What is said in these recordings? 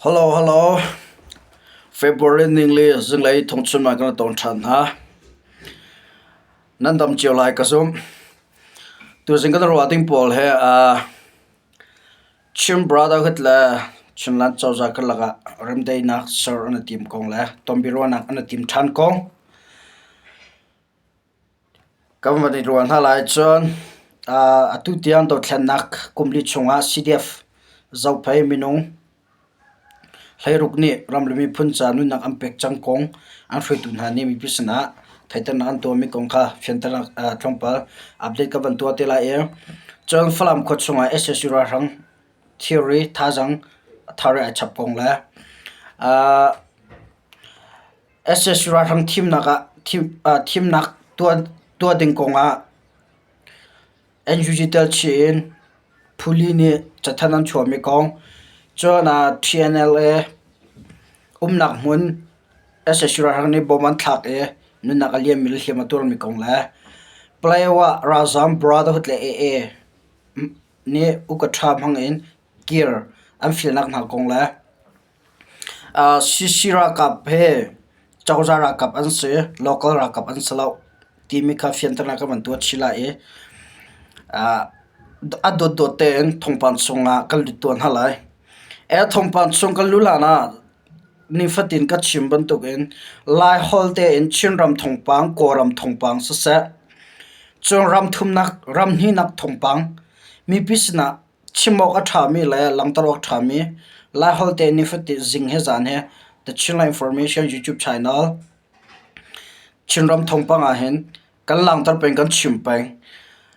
Hello, hello. February ningli zinglei thongchun ah kan tong ṭhan hna. Nan dam cio lai ka zumh. Tuzing kan ruah ding pawl he Chin Brotherhood le Chinland cozah karlak ah remdaihnak ser an i tim kong le tonbiaruahnak an i tim ṭhan kong. Kan van i ruah hna lai cun atu tiang dothlennak kum li chungah CDF Zophei minung hleiruk nih ram le miphun ca nunnak an pek cang kong an hruaitu hna nih mipi sinah theihternak an tuahmi kong kha fianternak tlawmpal update ka van tuah te lai i cun Falam khua chungah sac ralhrang thilri thazaang thar i ai chap kong le Sac ralhrang thimnak ah thimnak tuah ding kongah NUG telchih in phuli nih cathanh an chuahmi kong, cun TNLA umnak hmun sac ralhrang nih bomb an thlak i nunnak a liammi le hliam a tuarmi kong le Paletwa ralzaam Brotherhood le AA nih ukaṭha hmang in kir an fialnak hna kong le CC ralkap hi cozah ralkap an si, local ralkap an si lo timi kha fianternak kan van tuah chih lai i a dawtdawt tein thawngpang chungah kan lut tuah hna lai. Thawngpang chung kan luh hlan ah nifatin ka chim bantukin Laiholh tein Chinram thawngpang, Kawlram thawngpang siseh, cun ram thumnak, ram hnihnak thawngpang mipi sinah Chim awk a ṭhami le langhter awk a ṭhami Laiholh te nifatin zing he zan he The Chinland Information YouTube channel Chinram thawngpang ahhin kan langhter peng kan chim peng.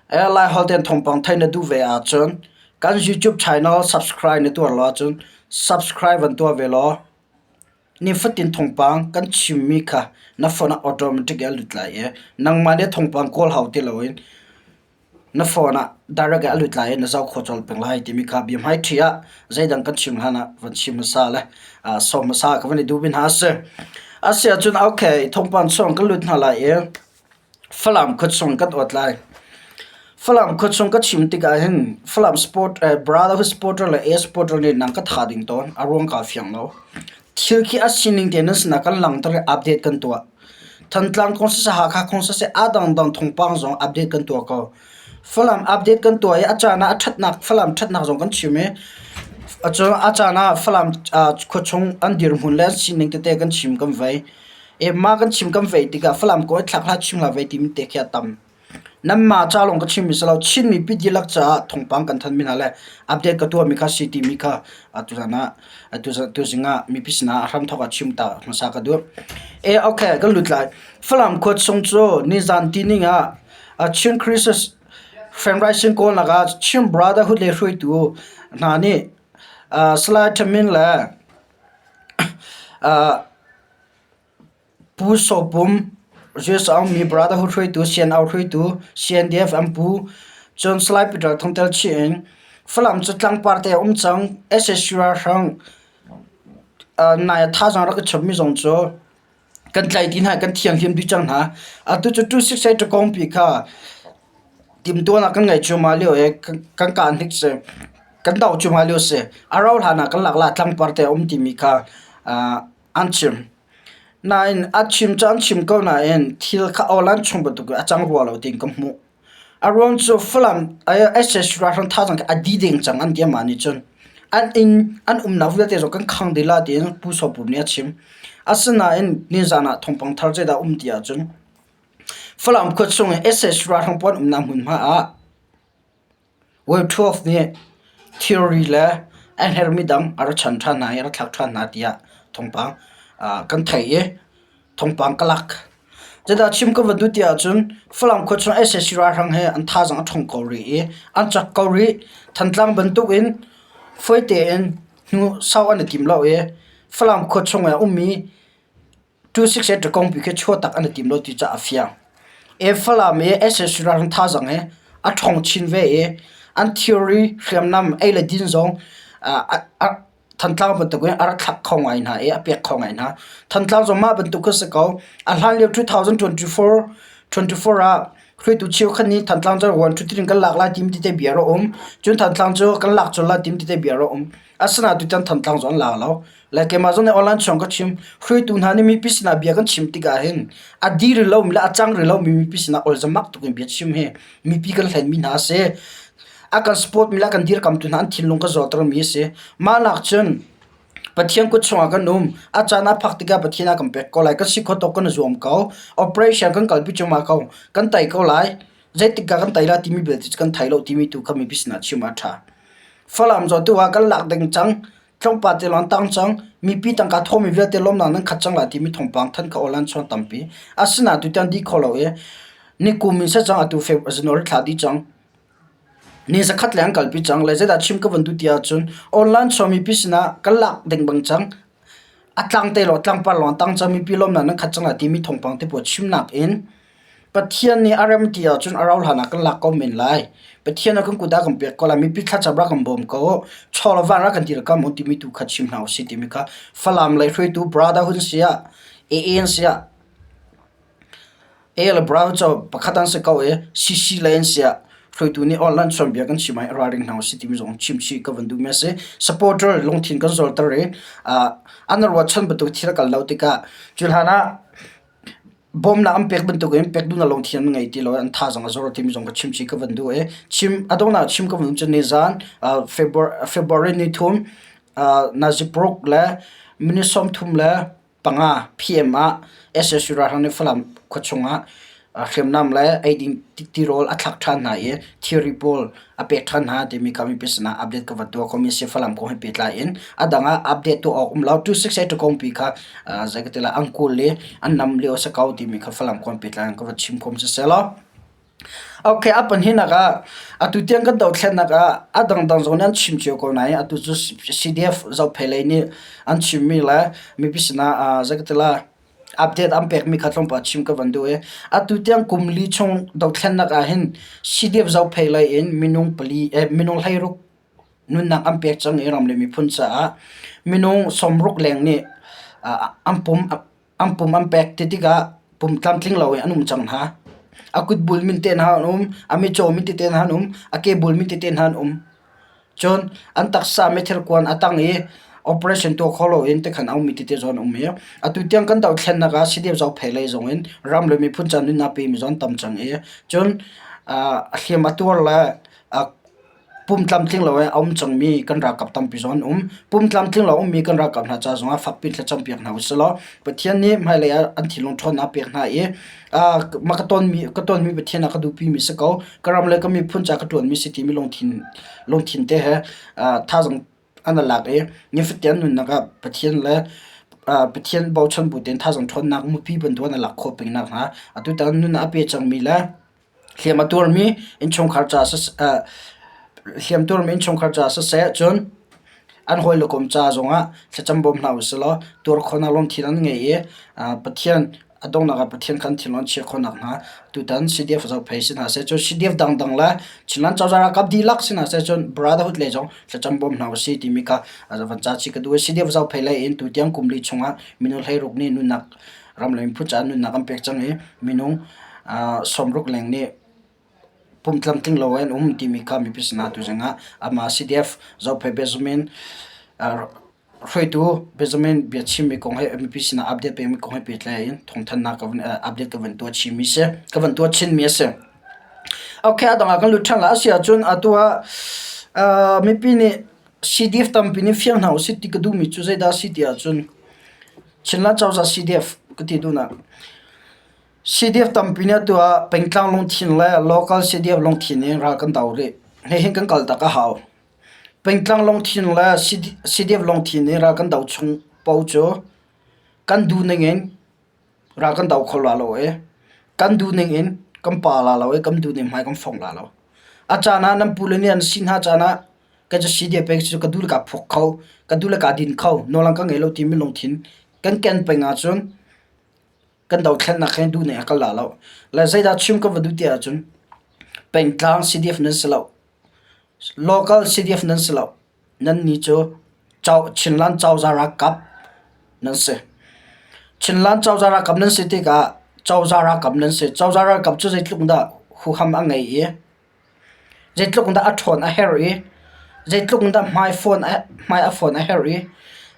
Laiholh tein thawngpang theih na duh ve ahcun kan YouTube channel subscribe na tuar lo ahcun subscribe van tuah ve law nifatin thawngpang kan chimmi kha na phone ah automatic in a lut lai i nangmah nih thawngpang kawl hau ti loin Na phone ah direct in a lut lai i na zoh khawh colh peng lai timi kha bia hmaiṭhi ah zeidang kan chim hlan ah van chim hmasa le sawm hmasa ka van i duhmi hna a si. A si ahcun okay thawngpang chung kan lut hna lai i Falam khuachung kan awt lai. Falam khuachung ka chim tikah hin Falam sport Brotherhood supporter le A supporter nih nang ka tha ding tawn a ruang kaa fiang lo. Thil khi a sining te nan sinah kan langhter i update kan tuah. Thantlang kong siseh Hakha kong siseh a dangdang thawngpang zong update kan tuah ko. Falam update kan tuah i a caan ah a ṭhatnak Falam ṭhatnak zong kan chim i a caan ah Falam khuachung an dirhmun le an sining tete kan chim kan vei. I mah kan chim kan vei tikah Falam kong i thlak hlah chim hlah vei timi te khi a tam. Nanmah ca lawng ka chimmi si lo, Chin mipi dihlak caah thawngpang kan thanmi hna le update ka tuahmi kha si timi kha tuzan ah tuzing ah mipi sinah a hramthawk ah chim ta hmasa ka duh. E okay kan lut lai. Falam khua chung cu nizan tining ah Chin Crisis Fundraising kawlnak ah Chin Brotherhood le hruaitu hna nih Salai Thamin le Pu Saw Pum, US Army Brotherhood hruaitu, CNO hruaitu, CNDF an pu, cun Salai Peter Thang tel chih in Falam cu tlangpar te a um cang. SSU ralhrang nai ah thazaang rak i chapmi zong cu kan tlaih dih hna i kan thianghlim dih cang hna. Atu cu 268 ṭakawngpi kha timhtuahnak kan ngeih cuahmah lio i kan kah hnik si. Kan doh cuahmah lio si. A rauh hlan ah kan lak la tlangpar te a um timi kha an chim. Nain a chim cu an chim ko nain thil kha awlan chung bantuk in a cang rua lo tiin ka hmuh. A ruang cu Falam sac ralhrang thazaang khi a di deng cang an ti amah nih cun. An inn an umnak vialte zong kan khang dih la tiin Pu Saw Pum nih a chim. Asinain nizan ah thawngpang thar zeidah a um ti ahcun Falam khua chung i sac ralhrang pawl an umnak hmunhma ah Wave 12 nih thilri le a herhmi dang a ra chan ṭhan hna i a ra thlak ṭhan hna tiah thawngpang kan theih i thawngpang ka lak. Zeidah chim ka van duh ti ahcun Falam khua chung sac ralhrang he an thazaang a ṭhawng ko rih i an cak ko rih. Thantlang bantukin fawi tein hnu sau an i tim lo i Falam khua chung i a ummi 268 ṭakawngpi khi chuahtak an i tim lo ti caah a fiang. E Falam i sac ralhrang thazaang hi a ṭhawng chin ve i an thilri hriamnam ei le din zong Thantlang bantuk in a rak thlak kho ngai hna i a pek kho ngai hna. Thantlang zong mah bantuk khi si ko. A hlan lio 2024 24 ah. Hruaitu cheukhat nih Thantlang cu 1 2 3 in kan lak lai timi tete bia a um. Cun Thantlang cu kan lak colh lai timi tete bia a um. Asinain tutan Thantlang cu an la lo. Le keimah zong nih online chung ka chim. Hruaitu hna nih mipi sinah bia kan chim tikah hin a dir rih lomi le a cang rih lomi mipi sinah olzamak tuk in bia chim hi mipi kan hlenmi hna a si. A kan support mi le a kan dirkamtu hna an thinlung ka zawtermi a si. Mah nak cun Pathian kut chungah kan um. A caan a phak tikah Pathian a kan pek ko lai. Kan si khawh tawk kan i zuam ko. Operation kan kalpi cuahmah ko. Kan tei ko lai. Zeitik ah kan tei lai timi belte cu kan thei lo timi tu kha mipi sinah chim a ṭha. Falam zaw tu ah kan lak ding cang. Tlawmpal te lawng tang cang. Mipi tangka thawmi vialte lawmnak nan khat cang lai timi thawngpang than kha online chuan tampi. Asinain tutan dih kho lo i nikum in seh cang atu Feb January thla dih cang. Ni zakhat leng kalpi cang le zeidah chim ka van duh ti ahcun online chuah mipi sinah kan lak ding bang cang. A tlang te law tlangpar lawng tang cang mipi lawmnak nan khat cang lai timi thawngpang te pawl chimnak in Pathian nih a rem ti ahcun a rau hlan ah kan lak ko men lai. Pathian ah kan kut ah kan pek ko lai. Mipi thlacam rak kan bawm ko. Chaw le van rak kan dirkam u timi tu kha chim hna usih timi kha Falam lei hruaitu brother hun si ah, AA an si ah, A le Brown cu pakhat an si ko i CC lei an si ah hruaitu nih online chawnbia kan chim ah ralring hna usih timi zong chimchih ka van duhmi a si. Supporter lungthin kan zawlter i an ruahchan bantuk thil a kal lo tikah cu hlan ah bawmnak an pek bantukin pek duhnak lungthin an ngei ti lo i an thazaang a zor timi zong ka chimchih ka van duh i chim a donghnak chim ka van duh cu nizan February ni thum nazi paruk le minute 30 le panga PM ah SSU ralhrang nih Falam khuachung ah hriamnam le eiding tirawl a thlak ṭhan hna i thilri pawl a pek ṭhan hna timi kha mipi sinah update ka van tuah khomi a si. Falam kong he pehtlai in a dang ah update tuah awk um lo. 268 kongpi kha zei ka ti lai an kawl i an nam lio a si ko timi kha Falam kong he pehtlai in ka van chim khom siseh law. Okay, a pahnihnak ah atu tiang kan dothlennak ah a dangdang zong nih an chim cio ko nain atu cu CDF zohphei lei nih an chimmi le mipi sinah zei ka ti lai update an pekmi kha tlawmpal chim ka van duh i atu tiang kum li chung dothlennak ah hin CDF zohphei lei in minung pali eh, minung 16 nunnak an pek cang i ram le miphun caah minung 60 leng nih an pum An pum an pek ti tikah pum tlamtling loin an um cang hna. A kutbul min te hna an um, a mitcaw min tete hna an um, a kebul min tete hna an um. Cun an taksa meithal kuan a tang i operation tuah kho loin tikhan a ummi tete zong an um i atu tiang kan dohthlennak ah CDF zohphei lei zong in ram le miphun ca nunnak pemi zong an tam cang i cun a hliam a tuar le Pum tlamtling lo in a um cangmi kan ralkap tampi zong an um. Pum tlamtling lo a ummi kan ralkap hna ca zongah fakpi in thlacam piak hna usih law Pathian nih hmailei ah an thinlung ṭhawnnak a pek hna i mah ka tonmi ka tonmi Pathian ah ka duhpimi si ko. Ka ram le ka miphun ca ka ṭuanmi si timi lungthin lungthin te he thazaang an i lak i nifatin an nunnak ah Pathian le Pathian bochan bu tein thazaang ṭhawnnak mupi bantuk an i lak khawh peng nakhnga atutan nun ah a pe cangmi le Hliam a tuarmi innchungkhar ca hliam tuarmi innchungkhar ca siseh cun an hawile kom ca zongah thlacam bawm hna usih law tuar khawhnak lungthin an ngei i Pathian a donghnak ah Pathian kha an thinlung an chiah khawh nakhnga tutan CDF zohphei si hna seh cun CDF dangdang le Chinland cozah ralkap dihlak si hna seh cun Brotherhood lei zong thlacam bawm hna usih timi kha van ca chih ka duh i CDF zohphei lei in tutiang kum li chungah minung 16 nih nunnak ram le miphun caah nunnak an pek cang i minung 60 leng nih pum tlamtling lo in an um timi kha mipi sinah tuzing ah amah CDF Zophei Benjamin hruaitu Benjamin biachimmi kong he mipi sinah update pekmi kong he pehtlai in thawngthanhnak ka vun update ka vun tuah chinmi si ka vun tuah chinmi a si. Okay, a dang ah kan lut ṭhan lai. A si ahcun atu ah mipi nih CDF tampi nih fiang hna usih ti ka duhmi cu zeidah a si ti ahcun Chinland cozah CDF ka ti duhnak. CDF tampi nih atu ah pengtlang lungthin le local CDF lungthin in ral kan do rih. Hihin kan kal tak a hau. Pengtlang lungthin le CDF lungthin in ral kan do chung paoh cu kan duh ning in ral kan do kho la lo i kan duh ning in kan pa la lo i kan duh ning hmai kan fong la lo. A caan ah nan pule nih an si hna caan ah Ka cu si pek cu ka duh le kaa phok kho, ka duh le kaa din kho, nawl an ka ngei lo timi lungthin kan ken peng ahcun kan dothlennak he duh ning a kal la lo. Le zeidah chim ka va duh ti ahcun pengtlang CDF nan si lo, local CDF nan si lo, nannih cu Chinland cozah ralkap nan si. Chinland cozah ralkap nan si tikah cozah ralkap nan si. Cozah ralkap cu zeitluk dah. Huham a ngei i zeitluk in dah a ṭhawn a herh i zeitluk in dah hmai a fawn a herh i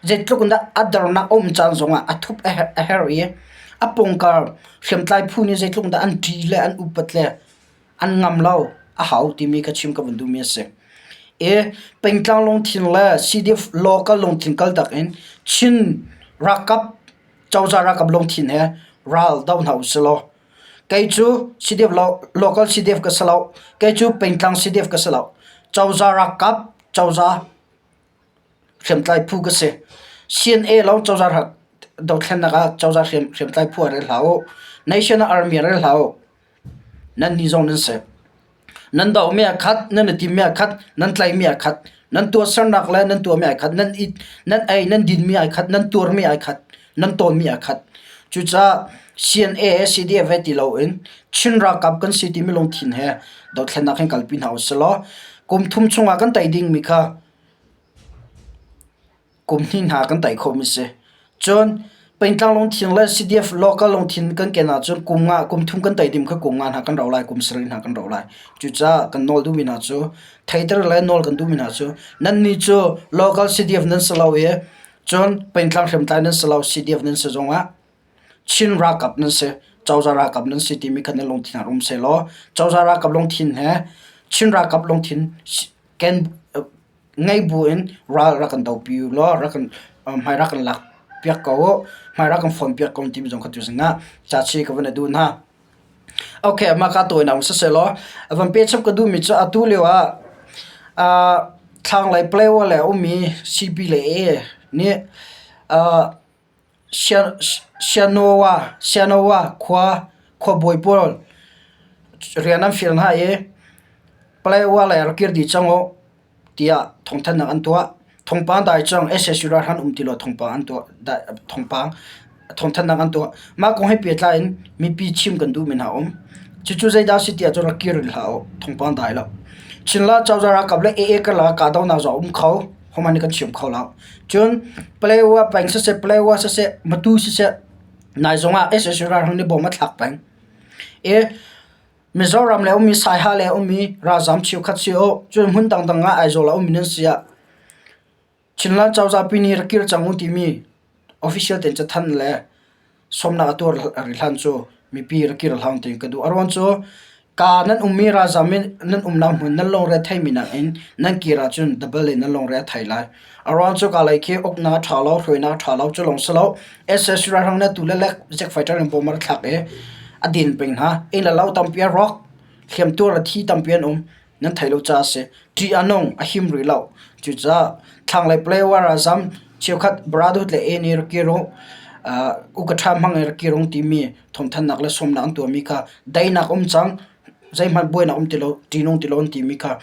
zeitluk in dah a dernak a um caan zongah a thup a herh i a pawngkar hriamtlai phu nih zeitluk in dah an ṭih le an upat le an ngam lo a hau timi kha chim ka vun duhmi a si. I pengtlang lungthin le CDF local lungthin kaltak in Chin ralkap cozah ralkap lungthin he ral do hna usih law kei cu CDF local CDF ka si lo, kei cu pengtlang CDF ka si lo. Cozah ralkap cozah hriamtlai phu ka si. CNA lawng cozah dothlennak ah cozah hriamtlai phu ah rel hlah u. National Army ah rel hlah u. Nannih zong nan si. Nan dohmi aa khat, nan i timmi aa khat, nan tlaihmi aa khat, nan tuahsernak le nan tuahmi aa khat, nan it, nan ei, nan dinmi aa khat, nan tuarmi aa khat, nan tawnmi aa khat. Cucaah CNA, CDF he ti loin Chin ralkap kan si timi lungthin he dothlennak hin kalpi hna usih law kum thum chungah kan tei dingmi kha kum hnih hna kan tei khawhmi si. Cun pengtlang lungthin le CDF local lungthin kan ken ahcun kum nga kum thum kan tei ding kha kum nga hna kan rau lai, kum sarih hna kan rau lai. Cucaah kan nawl duhmi hna cu theiter le nawl kan duhmi hna cu nannih cu local CDF nan si lo i cun pengtlang hriamtlai nan si lo CDF nan si zongah Chin ralkap nan si, cozah ralkap nan si timi kha nan lungthin ah um sehlaw cozah ralkap lungthin he Chin ralkap lungthin ken ngei buin ral rak kan dopi u law rak kan hmai rak kan lak piak ko u, hmai rak kan fon piak ko timi zong kha tuzing ah cachi ka van i duh hna. Okay, mah ka tawinak siseh law a van pechap ka duhmi cu atu lio ah thlanglei Palawa le a ummi CB le AA nih Sianoa khua khuabawi pawl rian an fial hna i Palawa lei rak kir dih cang u tiah thawngthanhnak an tuah. Thawngpang dai cang sac ralhrang um ti lo thawngpang an tuah thawngpang thawngthanhnak an tuah. Mah kong he pehtlai in mipi chim kan duhmi hna a um. Cucu zeidah a si ti ahcun rak kir rih hlah u, thawngpang dai lo. Chinla cozah ralkap le AA karlak ah kahdohnak zong a um kho. Hohmanh nih kan chim kho lo. Cun Palawa peng siseh, Palawa siseh, Matu siseh, nai zong ah sac ralhrang nih bom a thlak peng. I Mizoram le ummi Saiha le ummi ralzam cheukhat si u, cun hmun dangdang ah Aizawl ah ummi nan si ah Chinland cozah pi nih rak kir cang u timi official tein cathanh le sawmnak a tuar rih hlan cu mipi rak kir hlah tiin ka duh. A ruang cu ka nan ummi ralzam in nan umnak hmun nan lungre a theimi nakin nan kir ahcun double in nan lungre a thei lai. A ruang cu ka lei khi uknak a ṭha lo, hruainak a ṭha lo, cu lawng si lo. sac ralhrang nih atu le lek zik fighter in bom a rak thlak i a din peng hna. Inn le lo tampi a rawk, hliamtuar le thi tampi an um. Nan theih lo caah a si. Ṭih a nung, a him rih lo. Cucaah thlanglei Palawa ralzam cheukhat Brotherhood le A nih rak kir u, ukaṭha hmang in rak kir u timi thawngthanhnak le sawmnak an tuahmi kha daihnak um cang, zeihmanh buainak um ti lo, ṭihnung ti lo an timi kha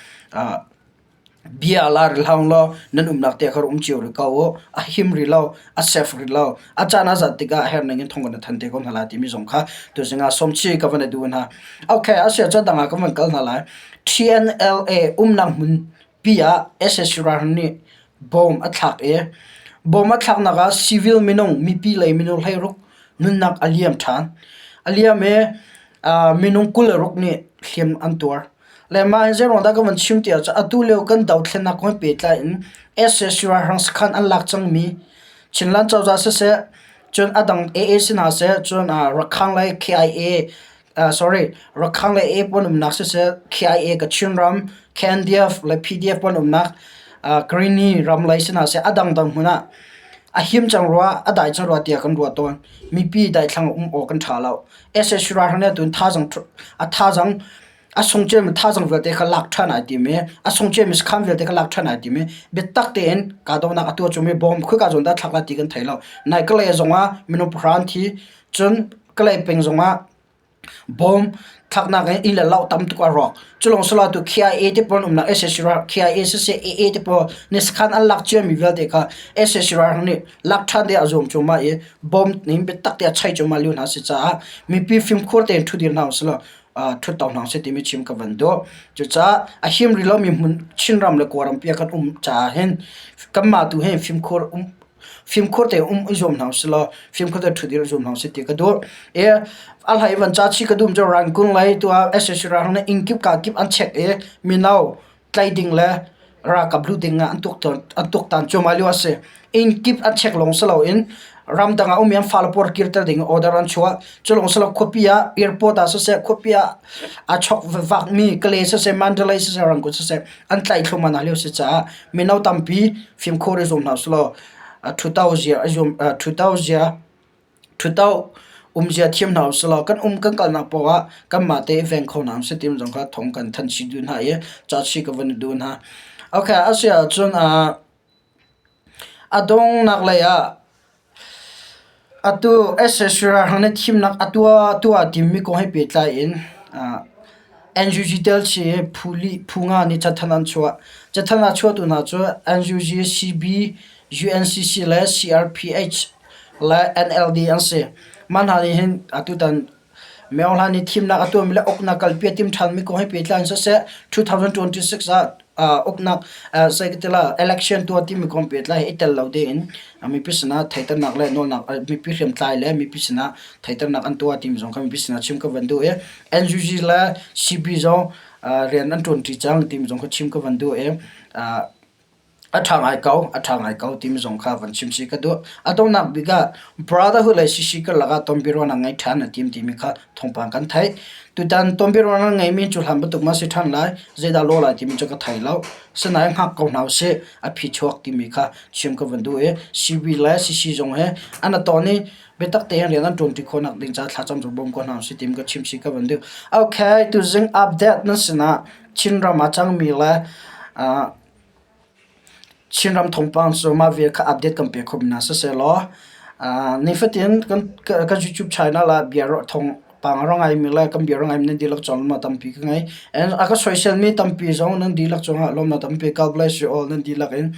bia la rih hlah law nan umnak te kha um cio rih ko u. A him rih lo, a safe rih lo. A caan a zat tikah a herh ning in thong kan i than te ko hna lai timi zong kha tuzing ah sawmchi ka van i duh hna. Okay, a si ahcun dang ah kan van kal hna lai. TNLA umnak hmun pi ah sac ralhrang nih bom a thlak i bom a thlaknak ah civil minung mipi lei minung 16 nunnak a liam ṭhan. A liam i minung 26 nih hliam an tuar. Le mah hi zeiruang dah ka van chim ti ahcun atu lio kan dothlennak kong he pehtlai in sac ralhrang sakhan an lak cangmi Chinland cozah siseh, cun a dang AA si hna seh, cun Rakhang le KIA sorry Rakhang le AA pawl umnak siseh, KIA Kachin ram, KNDF le PDF pawl umnak Karenni ram lei si hna seh, a dangdang hmun ah a him cang rua, a dai cang rua tiah kan ruah tawn. Mipi daithlang um awk kan ṭha lo. Sac ralhrang nih atu thazang a thazang a sung ciami thazang vialte kha lak ṭhan ai tim i a sung ciami sakhan vialte kha lak ṭhan ai tim i biatak tein kahdohnak a tuah cungmi bom khika zawn dah thlak lai ti kan thei lo. Nai Kalay zongah minung pahra an thi. Cun Kalay peng zongah bom thlaknak in inn le lo tam tuk a rawk. Culawng silo tu KIA te pawl umnak sac ral KIA siseh AA te pawl nih sakhan an lak ciami vialte kha sac ralhrang nih lak ṭhan ding a zuam cuahmah i bom nih biatak tein a chei cuahmah lio hna a si caah mipi fimkhur tein ṭhudir hna usih law ṭhutto hna usih timi chim ka van duh. Cucaah a him rih lomi hmun Chinram le Kawlram pi ah kan um caah hin kanmah tu hin fimkhur um. Fimkhur tein um i zuam hna usih law fimkhur tein ṭhut i zuam hna usih ti ka duh. I a hlei van ca chih ka duh mi cu Rangoon lei tu ah sac ralhrang nih inn kip kaa kip an check i mino tlaih ding le ralkap luh ding ah an tuaktan cuahmah lio a si. Inn kip an check lawng si loin ramdang ah ummi an fale pawl kirter ding in order an chuah. Cu lawng si lo khuapi ah airport ah siseh khuapi ah aa chawk vakmi Kalay siseh Mandalay siseh Rangoon siseh an tlaih thluahmah hna lio a si caah mino tampi fimkhur i zuam hna usih law ṭhuto zia ṭhuto zia Ṭhutdo umzia thiam hna usih law kan um kan kalnak paoh ah kanmah te i veng kho hna usih timi zong kha thawng kan thanh chih duh hna i ca chih ka van i duh hna. Okay, a si ahcun a donghnak lei ah atu sac ralhrang nih thimnak a tuah tuah timi kong he pehtlai in NUG tel chi phu li phu nga nih cathanh an chuah. Cathanh a chuahtu hna cu NUG, CB, UNCC le CRPH le NLD an si. Mah hna nih hin atutan Myo Hla nih thimnak a tuahmi le uknak kalpi a tim ṭhanmi kong he pehtlai in siseh 2026 ah uknak zeikatila election tuah timi kong pehtlai hi i tel lo dingin mipi sinah theihternak le nawlnak mipi hriamtlai le mipi sinah theihternak an tuah timi zong kha mipi sinah chim ka van duh i NUG le CB zong rian an ṭuanṭi cang timi zong kha chim ka van duh i A ṭha ngai ko, a ṭha ngai ko timi zong kha van chim chih ka duh. A donghnak bik ah Brotherhood le CC karlak ah tonbiaruahnak ngei ṭhan a tim timi kha thawngpang kan theih. Tutan tonbiaruahnak ngeimi cu hlan bantuk ma si ṭhan lai, zeidah lawh lai timi cu ka thei lo. Sinain hngak ko hna usih, a phichuak timi kha chim ka van duh i CB le CC zong hi an a ton i biatak tein rian an ṭuanṭi khawhnak ding caah thlacam cu bawm ko hna usih timi ka chim chih ka van duh. Okay, tuzing update nan sinah Chinram ah cangmi le uh, Chinram thawngpang cu mah vial kha update kan pe kho mi hna sisehlaw nifatin kan YouTube channel ah bia thawngpang a ra ngaimi le kan bia ra ngaimi nan dihlak cungah lawmhnak tampi ka ngei. And a ka soiselmi tampi zong nan dihlak cungah lawmhnak tampi God bless you all nan dihlak in.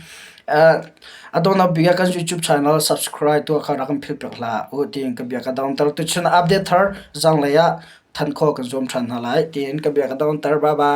A donghnak bik ah kan YouTube channel subscribe tuah kha rak kan philh piak hlah u tiin ka bia ka donghter. Tuchun update thar zanglei ah thanh khawh kan zuam ṭhan hna lai tiin ka bia ka donghter. Bye bye.